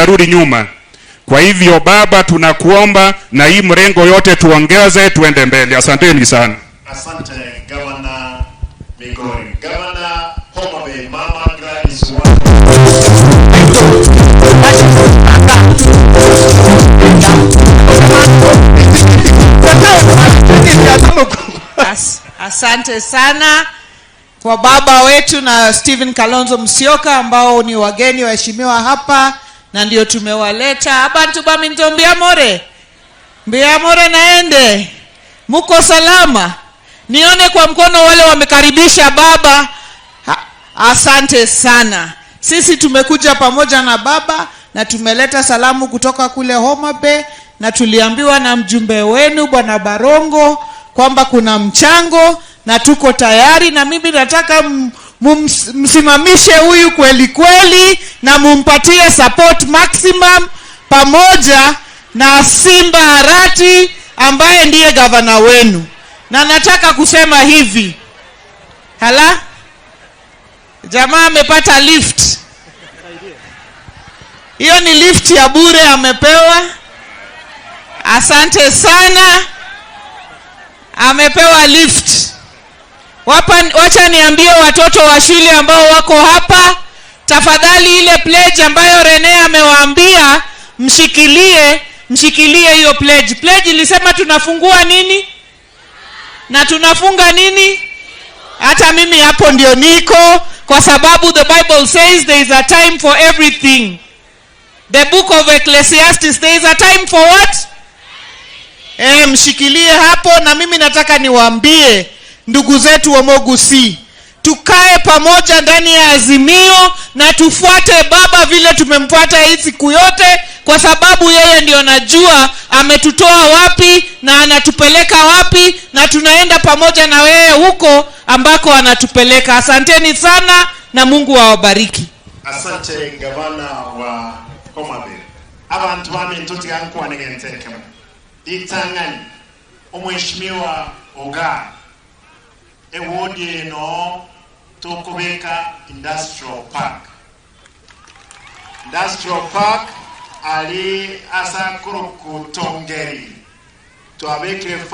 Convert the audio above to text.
Tunarudi nyuma. Kwa hivyo baba, tunakuomba na hii mrengo yote tuongeze, tuende mbele. Asanteni sana. Asante Governor Migori. Governor Homa Bay, Mama Gladys Wanga. Asante sana kwa baba wetu na Stephen Kalonzo Musyoka ambao ni wageni waheshimiwa hapa na ndio tumewaleta. Abantu baminto mbiamore. Mbiamore naende. Muko salama? Nione kwa mkono wale wamekaribisha baba. Asante sana. Sisi tumekuja pamoja na baba na tumeleta salamu kutoka kule Homa Bay, na tuliambiwa na mjumbe wenu Bwana Barongo kwamba kuna mchango na tuko tayari, na mimi nataka msimamishe huyu kweli kweli na mumpatie support maximum pamoja na Simba Arati ambaye ndiye gavana wenu. Na nataka kusema hivi, hala jamaa amepata lift. Hiyo ni lift ya bure amepewa. Asante sana. Amepewa lift. Wacha niambie watoto wa shule ambao wako hapa, tafadhali ile pledge ambayo Rene amewaambia mshikilie, mshikilie hiyo pledge. Pledge ilisema tunafungua nini? Na tunafunga nini? Hata mimi hapo ndio niko, kwa sababu the Bible says there is a time for everything. The book of Ecclesiastes, there is a time for what? Mshikilie hapo. Na mimi nataka niwaambie ndugu zetu wa Mogusi, tukae pamoja ndani ya Azimio na tufuate baba vile tumemfuata hii siku yote, kwa sababu yeye ndio najua ametutoa wapi na anatupeleka wapi, na tunaenda pamoja na wewe huko ambako anatupeleka. Asanteni sana na Mungu awabariki. Asante gavana wa Homa Bay. Abantu baminto tigankwanegenteke itang'ani omweshimiwa oga ewodi eno tokobeka industrial park. Industrial park ali asa kurukutongeri twabekire.